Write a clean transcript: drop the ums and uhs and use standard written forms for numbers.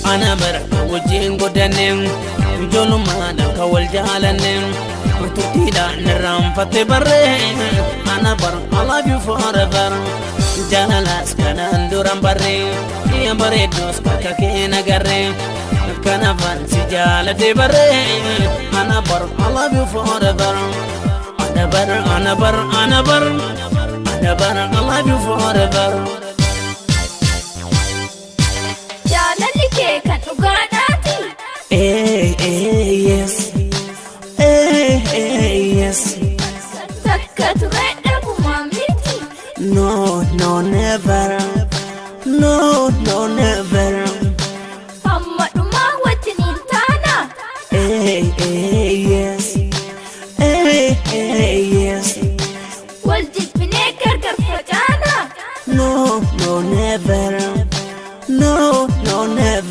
Ana bara kan wajjin godhanne, ijoollummaadhaan kan wal jaalanne, turtiidhaan irraanfatte barree. Ana bara, I love you forever. Jaalalaas kanaan duran barree, dhiya bareedduus bakka kee nagarree, kanaafan si jaaladhe barree. Ana bara, I love you forever. Ana bara, ana bara, ana bara, ana bara, I love you forever. Jaalalli kee kan dhugaadhaati. Eh, eh, yes. Eh, eh, yes. Takka ture dhabumaa miti. No, no, never. No, no, never. Hamma dhumaa wajjiniin taana. Eh, eh, yes. Eh, eh, yes. Wal jibbinee gargar facaana. No, no, never. No, no, never.